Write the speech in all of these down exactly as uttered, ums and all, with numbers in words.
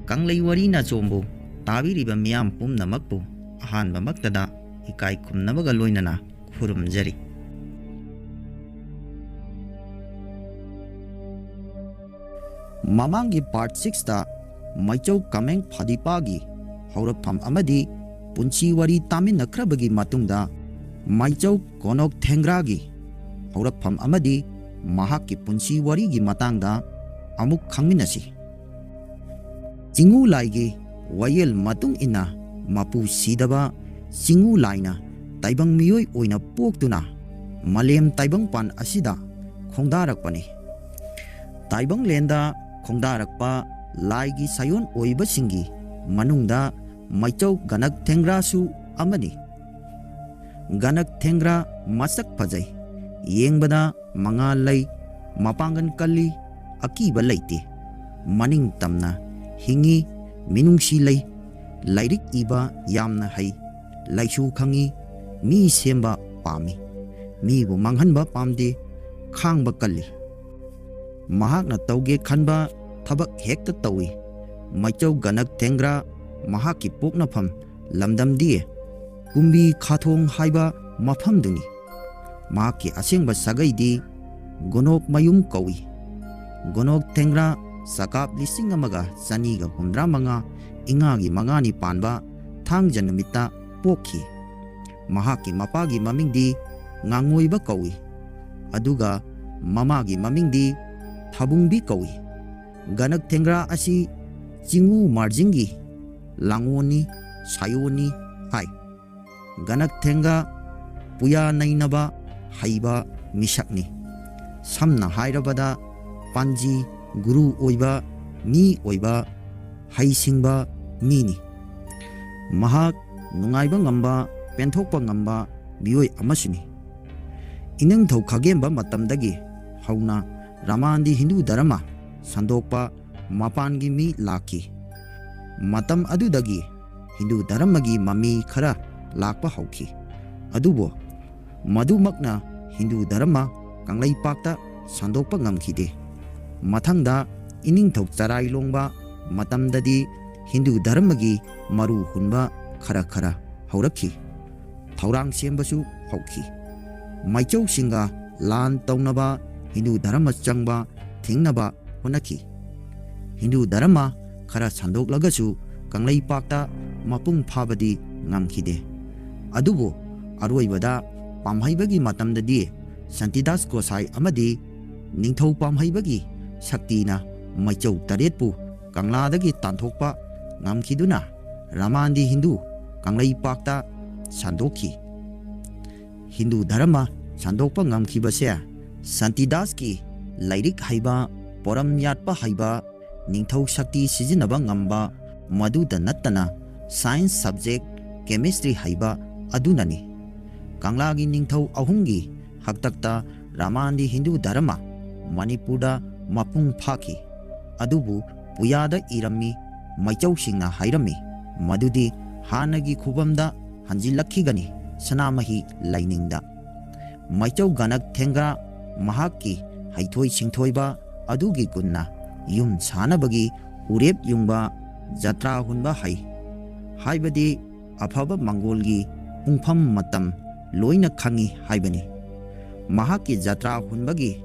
ꯀꯪꯂꯩ ꯋꯥꯔꯤ ꯅꯥꯆꯣꯝꯕꯨ ꯇꯥꯕꯤꯔꯤꯕ ꯃꯤꯌꯥꯝ ꯄꯨꯝꯅꯃꯛꯄꯨ ꯑꯍꯥꯟꯕꯃꯛꯇꯗ ꯏꯀꯥꯏ ꯈꯨꯝꯅꯕꯒ ꯂꯣꯏꯅꯅ ꯈꯨꯔꯨꯝꯖꯔꯤ꯫ ꯃꯃꯥꯡꯒꯤ part sixꯇ ꯃꯩꯆꯧ ꯀꯃꯦꯡ ꯐꯥꯗꯤꯄꯥꯒꯤ ꯍꯧꯔꯛꯐꯝ ꯑꯃꯗꯤ ꯄꯨꯟꯁꯤ ꯋꯥꯔꯤ ꯇꯥꯃꯤꯟꯅꯈ꯭ꯔꯕꯒꯤ ꯃꯇꯨꯡꯗ, ꯃꯩꯆꯧ ꯒꯣꯅꯣꯛ ꯊꯦꯡꯒ꯭ꯔꯥꯒꯤ ꯍꯧꯔꯛꯐꯝ ꯑꯃꯗꯤ ꯃꯍꯥꯛꯀꯤ ꯄꯨꯟꯁꯤ ꯋꯥꯔꯤꯒꯤ ꯃꯇꯥꯡꯗ ꯑꯃꯨꯛ ꯈꯪꯃꯤꯟꯅꯁꯤ꯫ ꯆꯤꯉꯨ ꯂꯥꯏꯒꯤ ꯋꯥꯌꯦꯜ ꯃꯇꯨꯡ ꯏꯟꯅ, ꯃꯄꯨ ꯁꯤꯗꯕ ꯆꯤꯉꯨ ꯂꯥꯏꯅ ꯇꯥꯏꯕꯪ ꯃꯤꯑꯣꯏ ꯑꯣꯏꯅ ꯄꯣꯛꯇꯨꯅ ꯃꯥꯂꯦꯝ ꯇꯥꯏꯕꯪꯄꯥꯟ ꯑꯁꯤꯗ ꯈꯣꯡꯗꯥꯔꯛꯄꯅꯤ꯫ ꯇꯥꯏꯕꯪꯂꯦꯟꯗ ꯈꯣꯡꯗꯥꯔꯛꯄ ꯂꯥꯏꯒꯤ ꯁꯥꯏꯑꯣꯟ ꯑꯣꯏꯕꯁꯤꯡꯒꯤ ꯃꯅꯨꯡꯗ ꯃꯩꯆꯧ ꯒꯅꯛ ꯊꯦꯡꯒ꯭ꯔꯥꯁꯨ ꯑꯃꯅꯤ꯫ ꯒꯅꯛ ꯊꯦꯡꯒ꯭ꯔꯥ ꯃꯁꯛ ꯐꯖꯩ, ꯌꯦꯡꯕꯗ ꯃꯉꯥꯜ ꯂꯩ, ꯃꯄꯥꯡꯒꯜ ꯀꯜꯂꯤ, ꯑꯀꯤꯕ ꯂꯩꯇꯦ꯫ ꯃꯅꯤꯡ ꯇꯝꯅ ꯍꯤꯡꯉꯤ, ꯃꯤꯅꯨꯡꯁꯤ ꯂꯩ, ꯂꯥꯏꯔꯤꯛ ꯏꯕ ꯌꯥꯝꯅ ꯍꯩ, ꯂꯥꯏꯁꯨ ꯈꯪꯉꯤ, ꯃꯤ ꯁꯦꯝꯕ ꯄꯥꯝꯃꯤ, ꯃꯤꯕꯨ ꯃꯥꯡꯍꯟꯕ ꯄꯥꯝꯗꯦ, ꯈꯥꯡꯕ ꯀꯜꯂꯤ꯫ ꯃꯍꯥꯛꯅ ꯇꯧꯒꯦ ꯈꯟꯕ ꯊꯕꯛ ꯍꯦꯛꯇ ꯇꯧꯏ꯫ ꯃꯩꯆꯧ ꯒꯅꯛ ꯊꯦꯡꯒ꯭ꯔꯥ ꯃꯍꯥꯛꯀꯤ ꯄꯣꯛꯅꯐꯝ ꯂꯝꯗꯝꯗꯤ ꯀꯨꯝꯕꯤ ꯈꯥꯊꯣꯡ ꯍꯥꯏꯕ ꯃꯐꯝꯗꯨꯅꯤ꯫ ꯃꯍꯥꯛꯀꯤ ꯑꯁꯦꯡꯕ ꯁꯥꯒꯩꯗꯤ ꯒꯣꯅꯣꯛ ꯃꯌꯨꯝ ꯀꯧꯏ꯫ ꯒꯣꯅꯣꯛ ꯊꯦꯡꯒ꯭ꯔꯥ ꯆꯀꯥꯞ ꯂꯤꯁꯤꯡ ꯑꯃꯒ ꯆꯅꯤꯒ ꯍꯨꯝꯗ꯭ꯔꯥ ꯃꯉꯥ ꯏꯉꯥꯒꯤ ꯃꯉꯥꯅꯤ ꯄꯥꯟꯕ ꯊꯥꯡꯖ ꯅꯨꯃꯤꯠꯇ ꯄꯣꯛꯈꯤ꯫ ꯃꯍꯥꯛꯀꯤ ꯃꯄꯥꯒꯤ ꯃꯃꯤꯡꯗꯤ ꯉꯥꯉꯣꯏꯕ ꯀꯧꯏ, ꯑꯗꯨꯒ ꯃꯃꯥꯒꯤ ꯃꯃꯤꯡꯗꯤ ꯊꯥꯕꯨꯡꯕꯤ ꯀꯧꯏ꯫ ꯒꯅꯛ ꯊꯦꯡꯒ꯭ꯔꯥ ꯑꯁꯤ ꯆꯤꯉꯨ ꯃꯥꯔꯖꯤꯡꯒꯤ ꯂꯥꯡꯑꯣꯟꯅꯤ, ꯁꯥꯏꯑꯣꯟꯅꯤ ꯍꯥꯏ꯫ ꯒꯅꯛ ꯊꯦꯡꯒ꯭ꯔꯥ ꯄꯨꯌꯥ ꯅꯩꯅꯕ ꯍꯩꯕ ꯃꯤꯁꯛꯅꯤ꯫ ꯁꯝꯅ ꯍꯥꯏꯔꯕꯗ, ꯄꯥꯟꯖꯤ ꯒꯨꯔꯨ ꯑꯣꯏꯕ ꯃꯤ ꯑꯣꯏꯕ ꯍꯩꯁꯤꯡꯕ ꯃꯤꯅꯤ꯫ ꯃꯍꯥꯛ ꯅꯨꯡꯉꯥꯏꯕ ꯉꯝꯕ, ꯄꯦꯟꯊꯣꯛꯄ ꯉꯝꯕ ꯃꯤꯑꯣꯏ ꯑꯃꯁꯨꯅꯤ꯫ ꯏꯅꯤꯡꯊꯧ ꯈꯥꯒꯦꯝꯕ ꯃꯇꯝꯗꯒꯤ ꯍꯧꯅ ꯔꯃꯥꯟꯗꯤ ꯍꯤꯟꯗꯨ ꯙꯔꯃ ꯁꯟꯗꯣꯛꯄ ꯃꯄꯥꯟꯒꯤ ꯃꯤ ꯂꯥꯛꯈꯤ꯫ ꯃꯇꯝ ꯑꯗꯨꯗꯒꯤ ꯍꯤꯟꯗꯨ ꯙꯔꯃꯒꯤ ꯃꯃꯤ ꯈꯔ ꯂꯥꯛꯄ ꯍꯧꯈꯤ꯫ ꯑꯗꯨꯕꯨ ꯃꯗꯨꯃꯛꯅ ꯍꯤꯟꯗꯨ ꯙꯔꯃ ꯀꯪꯂꯩꯄꯥꯛꯇ ꯁꯟꯗꯣꯛꯄ ꯉꯝꯈꯤꯗꯦ꯫ ꯃꯊꯪꯗ ꯏꯅꯤꯡꯊꯧ ꯆꯔꯥꯏ ꯂꯣꯡꯕ ꯃꯇꯝꯗꯗꯤ ꯍꯤꯟꯗꯨ ꯙꯔꯃꯒꯤ ꯃꯔꯨ ꯍꯨꯟꯕ ꯈꯔ ꯈꯔ ꯍꯧꯔꯛꯈꯤ꯫ ꯊꯧꯔꯥꯡ ꯁꯦꯝꯕꯁꯨ ꯍꯧꯈꯤ꯫ ꯃꯩꯆꯧꯁꯤꯡꯒ ꯂꯥꯟ ꯇꯧꯅꯕ, ꯍꯤꯟꯗꯨ ꯙꯔꯃ ꯆꯪꯕ ꯊꯤꯡꯅꯕ ꯍꯣꯠꯅꯈꯤ꯫ ꯍꯤꯟꯗꯨ ꯙꯔꯃ ꯈꯔ ꯁꯟꯗꯣꯛꯂꯒꯁꯨ ꯀꯪꯂꯩꯄꯥꯛꯇ ꯃꯄꯨꯡ ꯐꯥꯕꯗꯤ ꯉꯝꯈꯤꯗꯦ꯫ ꯑꯗꯨꯕꯨ ꯑꯔꯣꯏꯕꯗ ꯄꯥꯝꯍꯩꯕꯒꯤ ꯃꯇꯝꯗꯗꯤ ꯁꯥꯟꯇꯤꯗꯥꯁ ꯒꯣꯁꯥꯏ ꯑꯃꯗꯤ ꯅꯤꯡꯊꯧ ꯄꯥꯝꯍꯩꯕꯒꯤ ꯁꯛꯇꯤꯅ ꯃꯩꯆꯧ ꯇꯔꯦꯠꯄꯨ ꯀꯪꯂꯥꯗꯒꯤ ꯇꯥꯟꯊꯣꯛꯄ ꯉꯝꯈꯤꯗꯨꯅ ꯔꯃꯥꯟꯗꯤ ꯍꯤꯟꯗꯨ ꯀꯪꯂꯩꯄꯥꯛꯇ ꯁꯟꯗꯣꯛꯈꯤ꯫ ꯍꯤꯟꯗꯨ ꯙꯔꯃ ꯁꯟꯗꯣꯛꯄ ꯉꯝꯈꯤꯕꯁꯦ ꯁꯥꯟꯇꯤꯗꯥꯁꯀꯤ ꯂꯥꯏꯔꯤꯛ ꯍꯩꯕ, ꯄꯣꯔꯝ ꯌꯥꯠꯄ ꯍꯩꯕ, ꯅꯤꯡꯊꯧ ꯁꯛꯇꯤ ꯁꯤꯖꯤꯟꯅꯕ ꯉꯝꯕ, ꯃꯗꯨꯗ ꯅꯠꯇꯅ science subject chemistry ꯍꯩꯕ ꯑꯗꯨꯅꯅꯤ꯫ ꯀꯪꯂꯥꯒꯤ ꯅꯤꯡꯊꯧ ꯑꯍꯨꯝꯒꯤ ꯍꯥꯛꯇꯛꯇ ꯔꯃꯥꯟꯗꯤ ꯍꯤꯟꯗꯨ ꯙꯔꯃ ꯃꯅꯤꯄꯨꯔꯗ ꯃꯄꯨꯡ ꯐꯥꯈꯤ꯫ ꯑꯗꯨꯕꯨ ꯄꯨꯌꯥꯗ ꯏꯔꯝꯃꯤ, ꯃꯩꯆꯧꯁꯤꯡꯅ ꯍꯥꯏꯔꯝꯃꯤ, ꯃꯗꯨꯗꯤ ꯍꯥꯟꯅꯒꯤ ꯈꯨꯕꯝꯗ ꯍꯟꯖꯤꯜꯂꯛꯈꯤꯒꯅꯤ, ꯁꯅꯥꯃꯍꯤ ꯂꯥꯏꯅꯤꯡꯗ꯫ ꯃꯩꯆꯧ ꯒꯅꯛ ꯊꯦꯡꯒ꯭ꯔꯥ ꯃꯍꯥꯛꯀꯤ ꯍꯩꯊꯣꯏ ꯁꯤꯡꯊꯣꯏꯕ ꯑꯗꯨꯒꯤ ꯒꯨꯟꯅ ꯌꯨꯝ ꯁꯥꯅꯕꯒꯤ ꯎꯔꯦꯞ ꯌꯨꯡꯕ, ꯖꯇ꯭ꯔꯥ ꯍꯨꯟꯕ ꯍꯩ, ꯍꯥꯏꯕꯗꯤ ꯑꯐꯕ ꯃꯪꯒꯣꯜꯒꯤ ꯄꯨꯡꯐꯝ ꯃꯇꯝ ꯂꯣꯏꯅ ꯈꯪꯏ ꯍꯥꯏꯕꯅꯤ꯫ ꯃꯍꯥꯛꯀꯤ ꯖꯇ꯭ꯔꯥ ꯍꯨꯟꯕꯒꯤ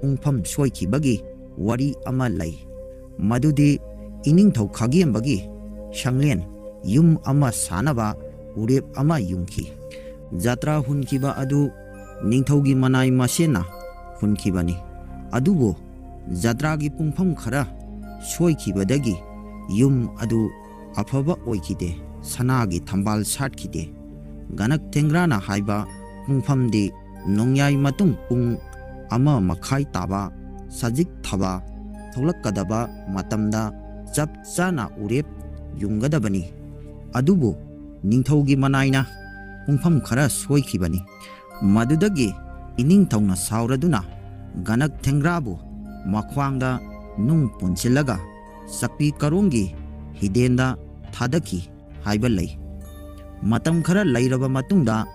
ꯄꯨꯡꯐꯝ ꯁꯣꯏꯈꯤꯕꯒꯤ ꯋꯥꯔꯤ ꯑꯃ ꯂꯩ꯫ ꯃꯗꯨꯗꯤ ꯏꯅꯤꯡꯊꯧ ꯈꯥꯒꯦꯝꯕꯒꯤ ꯁꯪꯂꯦꯟ ꯌꯨꯝ ꯑꯃ ꯁꯥꯅꯕ ꯎꯔꯦꯞ ꯑꯃ ꯌꯨꯡꯈꯤ꯫ ꯖꯇ꯭ꯔꯥ ꯍꯨꯟꯈꯤꯕ ꯑꯗꯨ ꯅꯤꯡꯊꯧꯒꯤ ꯃꯅꯥꯏ ꯃꯁꯦꯟꯅ ꯍꯨꯟꯈꯤꯕꯅꯤ꯫ ꯑꯗꯨꯕꯨ ꯖꯇ꯭ꯔꯥꯒꯤ ꯄꯨꯡꯐꯝ ꯈꯔ ꯁꯣꯏꯈꯤꯕꯗꯒꯤ ꯌꯨꯝ ꯑꯗꯨ ꯑꯐꯕ ꯑꯣꯏꯈꯤꯗꯦ, ꯁꯅꯥꯒꯤ ꯊꯝꯕꯥꯜ ꯁꯥꯠꯈꯤꯗꯦ꯫ ꯒꯅꯛ ꯊꯦꯡꯒ꯭ꯔꯥꯅ ꯍꯥꯏꯕ ꯄꯨꯡꯐꯝꯗꯤ ꯅꯣꯡꯌꯥꯏ ꯃꯇꯨꯡ ꯄꯨꯡ ꯑꯃ ꯃꯈꯥꯏ ꯇꯥꯕ ꯁꯖꯤꯛ ꯊꯥꯕ ꯊꯣꯛꯂꯛꯀꯗꯕ ꯃꯇꯝꯗ ꯆꯞ ꯆꯥꯅ ꯎꯔꯦꯞ ꯌꯨꯡꯒꯗꯕꯅꯤ꯫ ꯑꯗꯨꯕꯨ ꯅꯤꯡꯊꯧꯒꯤ ꯃꯅꯥꯏꯅ ꯄꯨꯡꯐꯝ ꯈꯔ ꯁꯣꯏꯈꯤꯕꯅꯤ꯫ ꯃꯗꯨꯗꯒꯤ ꯏꯅꯤꯡꯊꯧꯅ ꯁꯥꯎꯔꯗꯨꯅ ꯒꯅꯛ ꯊꯦꯡꯒ꯭ꯔꯥꯕꯨ ꯃꯈ꯭ꯋꯥꯡꯗ ꯅꯨꯡ ꯄꯨꯟꯁꯤꯜꯂꯒ ꯆꯛꯄꯤ ꯀꯔꯣꯡꯒꯤ ꯍꯤꯗꯦꯟꯗ ꯊꯥꯗꯈꯤ ꯍꯥꯏꯕ ꯂꯩ꯫ ꯃꯇꯝ ꯈꯔ ꯂꯩꯔꯕ ꯃꯇꯨꯡꯗ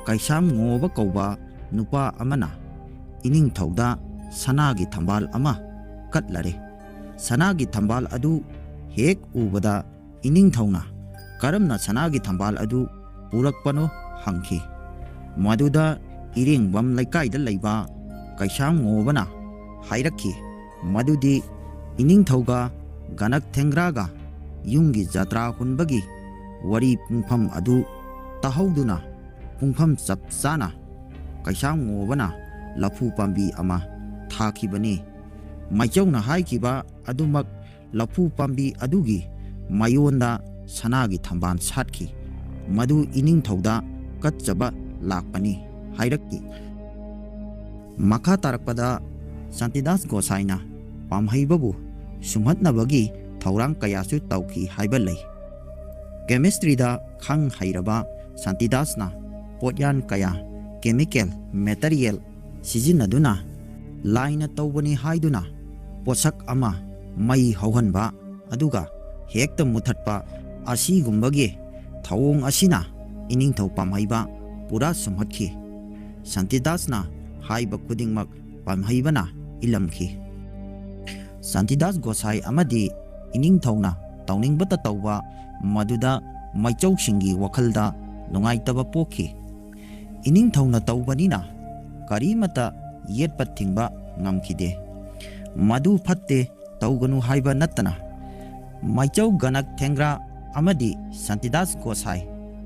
ꯀꯩꯁꯥꯝ ꯉꯣꯕ ꯀꯧꯕ ꯅꯨꯄꯥ ꯑꯃꯅ ꯏꯅꯤꯡꯊꯧꯗ ꯁꯅꯥꯒꯤ ꯊꯝꯕꯥꯜ ꯑꯃ ꯀꯠꯂꯔꯦ꯫ ꯁꯅꯥꯒꯤ ꯊꯝꯕꯥꯜ ꯑꯗꯨ ꯍꯦꯛ ꯎꯕꯗ ꯏꯅꯤꯡꯊꯧꯅ "ꯀꯔꯝꯅ ꯁꯅꯥꯒꯤ ꯊꯝꯕꯥꯜ ꯑꯗꯨ ꯄꯨꯔꯛꯄꯅꯣ?" ꯍꯪꯈꯤ꯫ ꯃꯗꯨꯗ ꯏꯔꯦꯡꯕꯝ ꯂꯩꯀꯥꯏꯗ ꯂꯩꯕ ꯀꯩꯁꯥꯝ ꯉꯣꯕꯅ ꯍꯥꯏꯔꯛꯈꯤ ꯃꯗꯨꯗꯤ ꯏꯅꯤꯡꯊꯧꯒ ꯒꯅꯛ ꯊꯦꯡꯒ꯭ꯔꯥꯒ ꯌꯨꯝꯒꯤ ꯖꯇ꯭ꯔꯥ ꯍꯨꯟꯕꯒꯤ ꯋꯥꯔꯤ ꯄꯨꯡꯐꯝ ꯑꯗꯨ ꯇꯥꯍꯧꯗꯨꯅ ꯄꯨꯡꯐꯝ ꯆꯞ ꯆꯥꯅ ꯀꯩꯁꯥꯝ ꯉꯣꯕꯅ ꯂꯐꯨ ꯄꯥꯝꯕꯤ ꯑꯃ ꯊꯥꯈꯤꯕꯅꯤ꯫ ꯃꯥꯏꯆꯧꯅ ꯍꯥꯏꯈꯤꯕ ꯑꯗꯨꯃꯛ ꯂꯐꯨ ꯄꯥꯝꯕꯤ ꯑꯗꯨꯒꯤ ꯃꯌꯣꯟꯗ ꯁꯅꯥꯒꯤ ꯊꯝꯕꯥꯜ ꯁꯥꯠꯈꯤ꯫ ꯃꯗꯨ ꯏꯅꯤꯡꯊꯧꯗ ꯀꯠꯆꯕ ꯂꯥꯛꯄꯅꯤ ꯍꯥꯏꯔꯛꯈꯤ꯫ ꯃꯈꯥ ꯇꯥꯔꯛꯄꯗ ꯁꯥꯟꯇꯤꯗꯥꯁ ꯒꯣꯁꯥꯏꯅ ꯄꯥꯝꯍꯩꯕꯕꯨ ꯁꯨꯝꯍꯠꯅꯕꯒꯤ ꯊꯧꯔꯥꯡ ꯀꯌꯥꯁꯨ ꯇꯧꯈꯤ ꯍꯥꯏꯕ ꯂꯩ꯫ ꯀꯦꯃꯤꯁꯇ꯭ꯔꯤꯗ ꯈꯪ ꯍꯩꯔꯕ ꯁꯥꯟꯇꯤꯗꯥꯁꯅ ꯄꯣꯠꯌꯥꯟ ꯀꯌꯥ, ꯀꯦꯃꯤꯀꯦꯜ ꯃꯦꯇꯔꯤꯌꯦꯜ ꯁꯤꯖꯤꯟꯅꯗꯨꯅ ꯂꯥꯏꯅ ꯇꯧꯕꯅꯤ ꯍꯥꯏꯗꯨꯅ ꯄꯣꯠꯁꯛ ꯑꯃ ꯃꯩ ꯍꯧꯍꯟꯕ ꯑꯗꯨꯒ ꯍꯦꯛꯇ ꯃꯨꯊꯠꯄ ꯑꯁꯤꯒꯨꯝꯕꯒꯤ ꯊꯧꯑꯣꯡ ꯑꯁꯤꯅ ꯏꯅꯤꯡꯊꯧ ꯄꯥꯝꯍꯩꯕ ꯄꯨꯔꯥ ꯁꯨꯝꯍꯠꯈꯤ꯫ ꯁꯥꯟꯇꯤꯗꯥꯁꯅ ꯍꯥꯏꯕ ꯈꯨꯗꯤꯡꯃꯛ ꯄꯥꯝꯍꯩꯕꯅ ꯏꯜꯂꯝꯈꯤ꯫ ꯁꯥꯟꯇꯤꯗꯥꯁ ꯒꯣꯁꯥꯏ ꯑꯃꯗꯤ ꯏꯅꯤꯡꯊꯧꯅ ꯇꯧꯅꯤꯡꯕꯇ ꯇꯧꯕ ꯃꯗꯨꯗ ꯃꯥꯏꯆꯧꯁꯤꯡꯒꯤ ꯋꯥꯈꯜꯗ ꯅꯨꯡꯉꯥꯏꯇꯕ ꯄꯣꯛꯈꯤ꯫ ꯏꯅꯤꯡꯊꯧꯅ ꯇꯧꯕꯅꯤꯅ ꯀꯔꯤꯃꯠꯇ ꯌꯦꯠꯄ ꯊꯤꯡꯕ ꯉꯝꯈꯤꯗꯦ꯫ "ꯃꯗꯨ ꯐꯠꯇꯦ, ꯇꯧꯒꯅꯨ" ꯍꯥꯏꯕ ꯅꯠꯇꯅ ꯃꯥꯏꯆꯧ ꯒꯅꯛ ꯊꯦꯡꯒ꯭ꯔꯥ ꯑꯃꯗꯤ ꯁꯥꯟꯇꯤꯗꯥꯁ ꯒꯣꯁꯥꯏ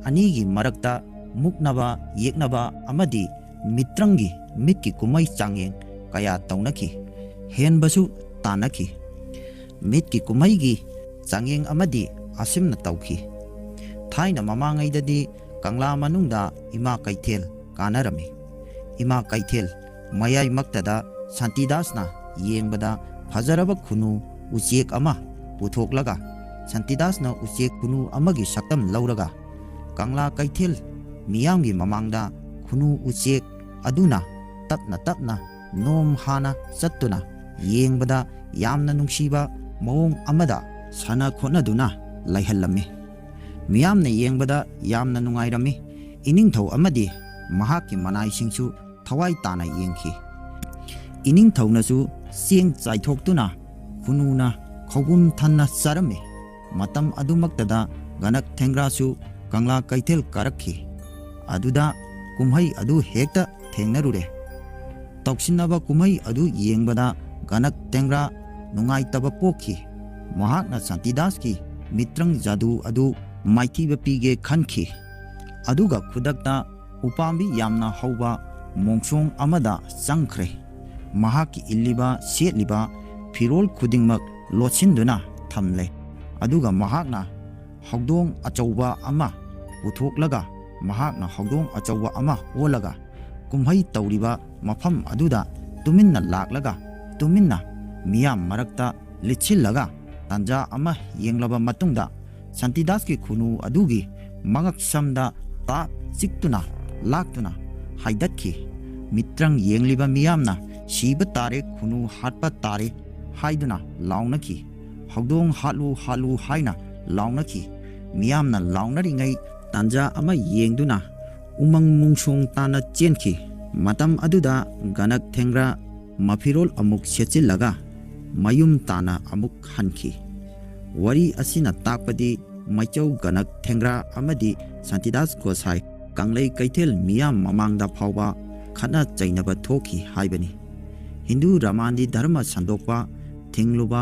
ꯑꯅꯤꯒꯤ ꯃꯔꯛꯇ ꯃꯨꯛꯅꯕ ꯌꯦꯛꯅꯕ ꯑꯃꯗꯤ ꯃꯤꯇ꯭ꯔꯪꯒꯤ ꯃꯤꯠꯀꯤ ꯀꯨꯝꯍꯩ ꯆꯥꯡꯌꯦꯡ ꯀꯌꯥ ꯇꯧꯅꯈꯤ꯫ ꯍꯦꯟꯕꯁꯨ ꯇꯥꯟꯅꯈꯤ꯫ ꯃꯤꯠꯀꯤ ꯀꯨꯝꯍꯩꯒꯤ ꯆꯥꯡꯌꯦꯡ ꯑꯃꯗꯤ ꯑꯁꯤꯝꯅ ꯇꯧꯈꯤ꯫ ꯊꯥꯏꯅ ꯃꯃꯥꯡꯉꯩꯗꯗꯤ ꯀꯪꯂꯥ ꯃꯅꯨꯡꯗ ꯏꯃꯥ ꯀꯩꯊꯦꯜ ꯀꯥꯟꯅꯔꯝꯃꯤ꯫ ꯏꯃꯥ ꯀꯩꯊꯦꯜ ꯃꯌꯥꯏꯃꯛꯇꯗ ꯁꯥꯟꯇꯤꯗꯥꯁꯅ ꯌꯦꯡꯕꯗ ꯐꯖꯔꯕ ꯈꯨꯅꯨ ꯎꯆꯦꯛ ꯑꯃ ꯄꯨꯊꯣꯛꯂꯒ ꯁꯥꯟꯇꯤꯗꯥꯁꯅ ꯎꯆꯦꯛ ꯈꯨꯅꯨ ꯑꯃꯒꯤ ꯁꯛꯇꯝ ꯂꯧꯔꯒ ꯀꯪꯂꯥ ꯀꯩꯊꯦꯜ ꯃꯤꯌꯥꯝꯒꯤ ꯃꯃꯥꯡꯗ ꯈꯨꯅꯨ ꯎꯆꯦꯛ ꯑꯗꯨꯅ ꯇꯞꯅ ꯇꯞꯅ ꯅꯣꯝ ꯍꯥꯅ ꯆꯠꯇꯨꯅ ꯌꯦꯡꯕꯗ ꯌꯥꯝꯅ ꯅꯨꯡꯁꯤꯕ ꯃꯑꯣꯡ ꯑꯃꯗ ꯁꯥꯟꯅ ꯈꯣꯠꯅꯗꯨꯅ ꯂꯩꯍꯜꯂꯝꯃꯤ꯫ ꯃꯤꯌꯥꯝꯅ ꯌꯦꯡꯕꯗ ꯌꯥꯝꯅ ꯅꯨꯡꯉꯥꯏꯔꯝꯃꯤ꯫ ꯏꯅꯤꯡꯊꯧ ꯑꯃꯗꯤ ꯃꯍꯥꯛꯀꯤ ꯃꯅꯥꯏꯁꯤꯡꯁꯨ ꯊꯋꯥꯏ ꯇꯥꯅ ꯌꯦꯡꯈꯤ꯫ ꯏꯅꯤꯡꯊꯧꯅꯁꯨ ꯆꯦꯡ ꯆꯥꯏꯊꯣꯛꯇꯨꯅ ꯈꯨꯅꯨꯅ ꯈꯧꯄꯨꯝ ꯊꯟꯅ ꯆꯥꯔꯝꯃꯤ꯫ ꯃꯇꯝ ꯑꯗꯨꯃꯛꯇꯗ ꯒꯅꯛ ꯊꯦꯡꯒ꯭ꯔꯥꯁꯨ ꯀꯪꯂꯥ ꯀꯩꯊꯦꯜ ꯀꯥꯔꯛꯈꯤ꯫ ꯑꯗꯨꯗ ꯀꯨꯝꯍꯩ ꯑꯗꯨ ꯍꯦꯛꯇ ꯊꯦꯡꯅꯔꯨꯔꯦ꯫ ꯇꯧꯁꯤꯟꯅꯕ ꯀꯨꯝꯍꯩ ꯑꯗꯨ ꯌꯦꯡꯕꯗ ꯒꯅꯛ ꯊꯦꯡꯒ꯭ꯔꯥ ꯅꯨꯡꯉꯥꯏꯇꯕ ꯄꯣꯛꯈꯤ꯫ ꯃꯍꯥꯛꯅ ꯁꯥꯟꯇꯤꯗꯥꯁꯀꯤ ꯃꯤꯇ꯭ꯔꯪ ꯖꯥꯗꯨ ꯑꯗꯨ ꯃꯥꯏꯊꯤꯕ ꯄꯤꯒꯦ ꯈꯟꯈꯤ꯫ ꯑꯗꯨꯒ ꯈꯨꯗꯛꯇ ꯎꯄꯥꯝꯕꯤ ꯌꯥꯝꯅ ꯍꯧꯕ ꯃꯣꯡꯁꯣꯡ ꯑꯃꯗ ꯆꯪꯈ꯭ꯔꯦ꯫ ꯃꯍꯥꯛꯀꯤ ꯏꯜꯂꯤꯕ ꯁꯦꯠꯂꯤꯕ ꯐꯤꯔꯣꯜ ꯈꯨꯗꯤꯡꯃꯛ ꯂꯣꯠꯁꯤꯟꯗꯨꯅ ꯊꯝꯂꯦ꯫ ꯑꯗꯨꯒ ꯃꯍꯥꯛꯅ ꯍꯧꯗꯣꯡ ꯑꯆꯧꯕ ꯑꯃ ꯄꯨꯊꯣꯛꯂꯒ, ꯃꯍꯥꯛꯅ ꯍꯧꯗꯣꯡ ꯑꯆꯧꯕ ꯑꯃ ꯑꯣꯜꯂꯒ ꯀꯨꯝꯍꯩ ꯇꯧꯔꯤꯕ ꯃꯐꯝ ꯑꯗꯨꯗ ꯇꯨꯃꯤꯟꯅ ꯂꯥꯛꯂꯒ ꯇꯨꯃꯤꯟꯅ ꯃꯤꯌꯥꯝ ꯃꯔꯛꯇ ꯂꯤꯠꯁꯤꯜꯂꯒ ꯇꯥꯟꯖꯥ ꯑꯃ ꯌꯦꯡꯂꯕ ꯃꯇꯨꯡꯗ ꯁꯥꯟꯇꯤꯗꯥꯁꯀꯤ ꯈꯨꯅꯨ ꯑꯗꯨꯒꯤ ꯃꯉꯛꯁꯝꯗ ꯇꯥꯛ ꯆꯤꯛꯇꯨꯅ ꯂꯥꯛꯇꯨꯅ ꯍꯥꯏꯗꯠꯈꯤ꯫ ꯃꯤꯇ꯭ꯔꯪ ꯌꯦꯡꯂꯤꯕ ꯃꯤꯌꯥꯝꯅ "ꯁꯤꯕ ꯇꯥꯔꯦ, ꯈꯨꯅꯨ ꯍꯥꯠꯄ ꯇꯥꯔꯦ" ꯍꯥꯏꯗꯨꯅ ꯂꯥꯎꯅꯈꯤ꯫ "ꯍꯧꯗꯣꯡ ꯍꯥꯠꯂꯨ, ꯍꯥꯠꯂꯨ" ꯍꯥꯏꯅ ꯂꯥꯎꯅꯈꯤ꯫ ꯃꯤꯌꯥꯝꯅ ꯂꯥꯎꯅꯔꯤꯉꯩ ꯇꯥꯟꯖꯥ ꯑꯃ ꯌꯦꯡꯗꯨꯅ ꯎꯃꯪ ꯃꯣꯡꯁꯣꯡ ꯇꯥꯅ ꯆꯦꯟꯈꯤ꯫ ꯃꯇꯝ ꯑꯗꯨꯗ ꯒꯅꯛ ꯊꯦꯡꯒ꯭ꯔꯥ ꯃꯐꯤꯔꯣꯜ ꯑꯃꯨꯛ ꯁꯦꯠꯆꯤꯜꯂꯒ ꯃꯌꯨꯝ ꯇꯥꯅ ꯑꯃꯨꯛ ꯍꯟꯈꯤ꯫ ꯋꯥꯔꯤ ꯑꯁꯤꯅ ꯇꯥꯛꯄꯗꯤ ꯃꯩꯆꯧ ꯒꯅꯛ ꯊꯦꯡꯒ꯭ꯔꯥ ꯑꯃꯗꯤ ꯁꯥꯟꯇꯤꯗꯥꯁ ꯒꯣꯁꯥꯏ ꯀꯪꯂꯩ ꯀꯩꯊꯦꯜ ꯃꯤꯌꯥꯝ ꯃꯃꯥꯡꯗ ꯐꯥꯎꯕ ꯈꯠꯅ ꯆꯩꯅꯕ ꯊꯣꯛꯈꯤ ꯍꯥꯏꯕꯅꯤ꯫ ꯍꯤꯟꯗꯨ ꯔꯃꯥꯟꯗꯤ ꯙꯔꯃ ꯁꯟꯗꯣꯛꯄ, ꯊꯤꯡꯂꯨꯕ,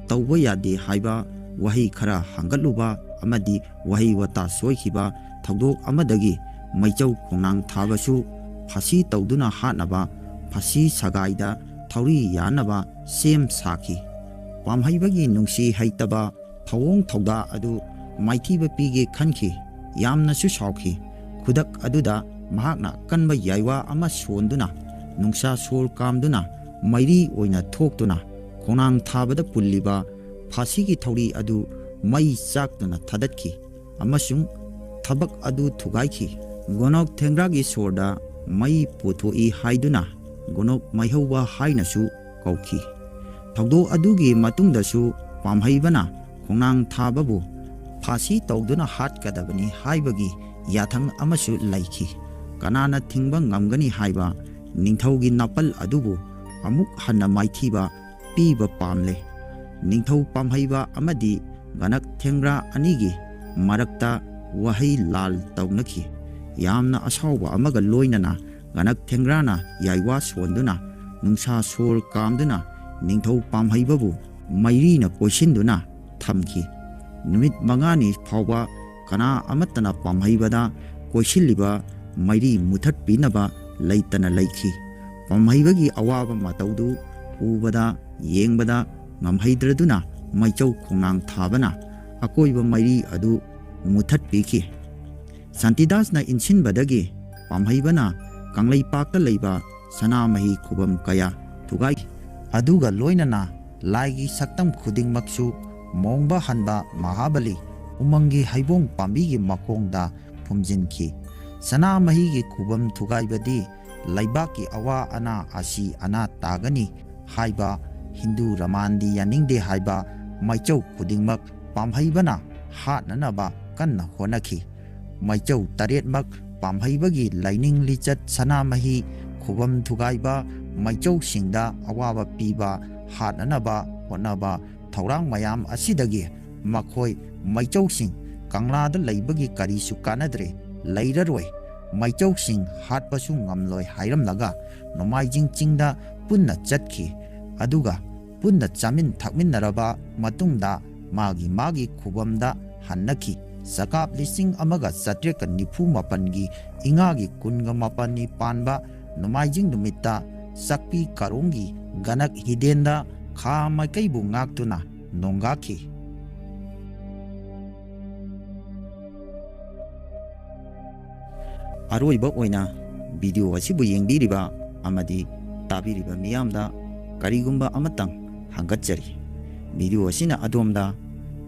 ꯇꯧꯕ ꯌꯥꯗꯦ ꯍꯥꯏꯕ ꯋꯥꯍꯩ ꯈꯔ ꯍꯪꯒꯠꯂꯨꯕ ꯑꯃꯗꯤ ꯋꯥꯍꯩ ꯋꯥꯇꯥ ꯁꯣꯏꯈꯤꯕ ꯊꯧꯗꯣꯛ ꯑꯃꯗꯒꯤ ꯃꯩꯆꯧ ꯈꯣꯡꯅꯥꯡ ꯊꯥꯕꯁꯨ ꯐꯥꯁꯤ ꯇꯧꯗꯨꯅ ꯍꯥꯠꯅꯕ, ꯐꯥꯁꯤ ꯁꯒꯥꯏꯗ ꯊꯧꯔꯤ ꯌꯥꯟꯅꯕ ꯁꯦꯝ ꯁꯥꯈꯤ꯫ ꯄꯥꯝꯍꯩꯕꯒꯤ ꯅꯨꯡꯁꯤ ꯍꯩꯇꯕ ꯊꯧꯑꯣꯡ ꯊꯧꯗꯥ ꯑꯗꯨ ꯃꯥꯏꯊꯤꯕ ꯄꯤꯒꯦ ꯈꯟꯈꯤ꯫ ꯌꯥꯝꯅꯁꯨ ꯁꯥꯎꯈꯤ꯫ ꯈꯨꯗꯛ ꯑꯗꯨꯗ ꯃꯍꯥꯛꯅ ꯑꯀꯟꯕ ꯌꯥꯏꯋꯥ ꯑꯃ ꯁꯣꯟꯗꯨꯅ, ꯅꯨꯡꯁꯥ ꯁꯣꯔ ꯀꯥꯝꯗꯨꯅ, ꯃꯩꯔꯤ ꯑꯣꯏꯅ ꯊꯣꯛꯇꯨꯅ ꯈꯣꯡꯅꯥꯡ ꯊꯥꯕꯗ ꯄꯨꯜꯂꯤꯕ ꯐꯥꯁꯤꯒꯤ ꯊꯧꯔꯤ ꯑꯗꯨ ꯃꯩ ꯆꯥꯛꯇꯨꯅ ꯊꯥꯗꯠꯈꯤ ꯑꯃꯁꯨꯡ ꯊꯕꯛ ꯑꯗꯨ ꯊꯨꯒꯥꯏꯈꯤ꯫ ꯒꯣꯅꯣꯛ ꯊꯦꯡꯒ꯭ꯔꯥꯒꯤ ꯁꯣꯔꯗ ꯃꯩ ꯄꯨꯊꯣꯛꯏ ꯍꯥꯏꯗꯨꯅ ꯒꯣꯅꯣꯛ ꯃꯩꯍꯧꯕ ꯍꯥꯏꯅꯁꯨ ꯀꯧꯈꯤ꯫ ꯊꯧꯗꯣꯛ ꯑꯗꯨꯒꯤ ꯃꯇꯨꯡꯗꯁꯨ ꯄꯥꯝꯍꯩꯕꯅ ꯈꯣꯡꯅꯥꯡ ꯊꯥꯕꯕꯨ ꯐꯥꯁꯤ ꯇꯧꯗꯨꯅ ꯍꯥꯠꯀꯗꯕꯅꯤ ꯍꯥꯏꯕꯒꯤ ꯌꯥꯊꯪ ꯑꯃꯁꯨ ꯂꯩꯈꯤ꯫ ꯀꯅꯥꯅ ꯊꯤꯡꯕ ꯉꯝꯒꯅꯤ ꯍꯥꯏꯕ ꯅꯤꯡꯊꯧꯒꯤ ꯅꯥꯄꯜ ꯑꯗꯨꯕꯨ ꯑꯃꯨꯛ ꯍꯟꯅ ꯃꯥꯏꯊꯤꯕ ꯄꯤꯕ ꯄꯥꯝꯂꯦ꯫ ꯅꯤꯡꯊꯧ ꯄꯥꯝꯍꯩꯕ ꯑꯃꯗꯤ ꯒꯅꯛ ꯊꯦꯡꯒ꯭ꯔꯥ ꯑꯅꯤꯒꯤ ꯃꯔꯛꯇ ꯋꯥꯍꯩ ꯂꯥꯜ ꯇꯧꯅꯈꯤ꯫ ꯌꯥꯝꯅ ꯑꯁꯥꯎꯕ ꯑꯃꯒ ꯂꯣꯏꯅꯅ ꯒꯅꯛ ꯊꯦꯡꯒ꯭ꯔꯥꯅ ꯌꯥꯏꯋꯥ ꯁꯣꯟꯗꯨꯅ ꯅꯨꯡꯁꯥ ꯁꯣꯔ ꯀꯥꯝꯗꯨꯅ ꯅꯤꯡꯊꯧ ꯄꯥꯝꯍꯩꯕꯕꯨ ꯃꯩꯔꯤꯅ ꯀꯣꯏꯁꯤꯟꯗꯨꯅ ꯊꯝꯈꯤ꯫ ꯅꯨꯃꯤꯠ ꯃꯉꯥꯅꯤ ꯐꯥꯎꯕ ꯀꯅꯥ ꯑꯃꯠꯇꯅ ꯄꯥꯝꯍꯩꯕꯗ ꯀꯣꯏꯁꯤꯜꯂꯤꯕ ꯃꯩꯔꯤ ꯃꯨꯊꯠꯄꯤꯅꯕ ꯂꯩꯇꯅ ꯂꯩꯈꯤ꯫ ꯄꯥꯝꯍꯩꯕꯒꯤ ꯑꯋꯥꯕ ꯃꯇꯧꯗꯨ ꯎꯕꯗ ꯌꯦꯡꯕꯗ ꯉꯝꯍꯩꯗ꯭ꯔꯗꯨꯅ ꯃꯩꯆꯧ ꯈꯣꯡꯅꯥꯡ ꯊꯥꯕꯅ ꯑꯀꯣꯏꯕ ꯃꯩꯔꯤ ꯑꯗꯨ ꯃꯨꯊꯠꯄꯤꯈꯤ꯫ ꯁꯥꯟꯇꯤꯗꯥꯁꯅ ꯏꯟꯁꯤꯟꯕꯗꯒꯤ ꯄꯥꯝꯍꯩꯕꯅ ꯀꯪꯂꯩꯄꯥꯛꯇ ꯂꯩꯕ ꯁꯅꯥꯃꯍꯤ ꯈꯨꯕꯝ ꯀꯌꯥ ꯊꯨꯒꯥꯏ꯫ ꯑꯗꯨꯒ ꯂꯣꯏꯅꯅ ꯂꯥꯏꯒꯤ ꯁꯛꯇꯝ ꯈꯨꯗꯤꯡꯃꯛꯁꯨ ꯃꯣꯡꯕ ꯍꯟꯕ ꯃꯍꯥꯕꯂꯤ ꯎꯃꯪꯒꯤ ꯍꯩꯕꯣꯡ ꯄꯥꯝꯕꯤꯒꯤ ꯃꯈꯣꯡꯗ ꯐꯨꯝꯖꯤꯟꯈꯤ꯫ ꯁꯅꯥꯃꯍꯤꯒꯤ ꯈꯨꯕꯝ ꯊꯨꯒꯥꯏꯕꯗꯤ ꯂꯩꯕꯥꯛꯀꯤ ꯑꯋꯥ ꯑꯅꯥ ꯑꯁꯤ ꯑꯅꯥ ꯇꯥꯒꯅꯤ ꯍꯥꯏꯕ, ꯍꯤꯟꯗꯨ ꯔꯃꯥꯟꯗꯤ ꯌꯥꯅꯤꯡꯗꯦ ꯍꯥꯏꯕ ꯃꯩꯆꯧ ꯈꯨꯗꯤꯡꯃꯛ ꯄꯥꯝꯍꯩꯕꯅ ꯍꯥꯠꯅꯅꯕ ꯀꯟꯅ ꯍꯣꯠꯅꯈꯤ꯫ ꯃꯩꯆꯧ ꯇꯔꯦꯠꯃꯛ ꯄꯥꯝꯍꯩꯕꯒꯤ ꯂꯥꯏꯅꯤꯡ ꯂꯤꯆꯠ ꯁꯅꯥꯃꯍꯤ ꯈꯨꯕꯝ ꯊꯨꯒꯥꯏꯕ ꯃꯩꯆꯧꯁꯤꯡꯗ ꯑꯋꯥꯕ ꯄꯤꯕ ꯍꯥꯠꯅꯅꯕ ꯍꯣꯠꯅꯕ ꯊꯧꯔꯥꯡ ꯃꯌꯥꯝ ꯑꯁꯤꯗꯒꯤ ꯃꯈꯣꯏ ꯃꯩꯆꯧꯁꯤꯡ ꯀꯪꯂꯥꯗ ꯂꯩꯕꯒꯤ ꯀꯔꯤꯁꯨ ꯀꯥꯟꯅꯗ꯭ꯔꯦ, ꯂꯩꯔꯔꯣꯏ, ꯃꯩꯆꯧꯁꯤꯡ ꯍꯥꯠꯄꯁꯨ ꯉꯝꯂꯣꯏ ꯍꯥꯏꯔꯝꯂꯒ ꯅꯣꯡꯃꯥꯏꯖꯤꯡ ꯆꯤꯡꯗ ꯄꯨꯟꯅ ꯆꯠꯈꯤ꯫ ꯑꯗꯨꯒ ꯄꯨꯟꯅ ꯆꯥꯃꯤꯟ ꯊꯛꯃꯤꯟꯅꯔꯕ ꯃꯇꯨꯡꯗ ꯃꯥꯒꯤ ꯃꯥꯒꯤ ꯈꯨꯕꯝꯗ ꯍꯟꯅꯈꯤ꯫ ꯆꯀꯥꯞ ꯂꯤꯁꯤꯡ ꯑꯃꯒ ꯆꯥꯇ꯭ꯔꯦꯠꯀ ꯅꯤꯐꯨ ꯃꯥꯄꯟꯒꯤ ꯏꯉꯥꯒꯤ ꯀꯨꯟꯒ ꯃꯥꯄꯟꯅꯤ ꯄꯥꯟꯕ ꯅꯣꯡꯃꯥꯏꯖꯤꯡ ꯅꯨꯃꯤꯠꯇ ꯆꯥꯛꯄꯤ ꯀꯥꯔꯣꯡꯒꯤ ꯒꯅꯛ ꯍꯤꯗꯦꯟꯗ ꯈꯥ ꯃꯥꯏꯀꯩꯕꯨ ꯉꯥꯛꯇꯨꯅ ꯅꯣꯡꯒꯥꯈꯤ꯫ ꯑꯔꯣꯏꯕ ꯑꯣꯏꯅ ꯚꯤꯗꯤꯑꯣ ꯑꯁꯤꯕꯨ ꯌꯦꯡꯕꯤꯔꯤꯕ ꯑꯃꯗꯤ ꯇꯥꯕꯤꯔꯤꯕ ꯃꯤꯌꯥꯝꯗ ꯀꯔꯤꯒꯨꯝꯕ ꯑꯃꯇꯪ ꯍꯪꯒꯠꯆꯔꯤ꯫ ꯚꯤꯗꯤꯑꯣ ꯑꯁꯤꯅ ꯑꯗꯣꯝꯗ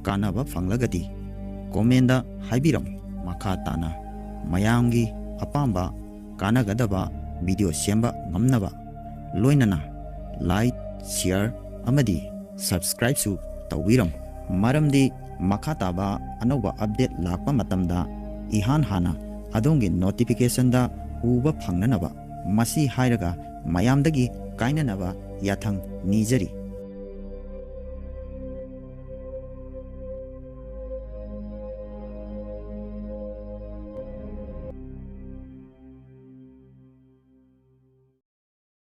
ꯀꯥꯟꯅꯕ ꯐꯪꯂꯒꯗꯤ ꯀꯣꯃꯦꯟꯗ ꯍꯥꯏꯕꯤꯔꯝꯃꯨ꯫ ꯃꯈꯥ ꯇꯥꯅ ꯃꯌꯥꯝꯒꯤ ꯑꯄꯥꯝꯕ ꯀꯥꯟꯅꯒꯗꯕ ꯚꯤꯗꯤꯑꯣ ꯁꯦꯝꯕ ꯉꯝꯅꯕ ꯂꯣꯏꯅꯅ ꯂꯥꯏꯛ, ꯁꯤꯌꯔ ꯑꯃꯗꯤ ꯁꯕꯁꯀ꯭ꯔꯥꯏꯕꯁꯨ ꯇꯧꯕꯤꯔꯝꯃꯨ꯫ ꯃꯔꯝꯗꯤ ꯃꯈꯥ ꯇꯥꯕ ꯑꯅꯧꯕ ꯑꯞꯗꯦꯠ ꯂꯥꯛꯄ ꯃꯇꯝꯗ ꯏꯍꯥꯟ ꯍꯥꯟꯅ ꯑꯗꯣꯝꯒꯤ ꯅꯣꯇꯤꯐꯤꯀꯦꯁꯟꯗ ꯎꯕ ꯐꯪꯅꯅꯕ꯫ ꯃꯁꯤ ꯍꯥꯏꯔꯒ ꯃꯌꯥꯝꯗꯒꯤ ꯀꯥꯏꯅꯅꯕ ꯌꯥꯊꯪ ꯅꯤꯖꯔꯤ꯫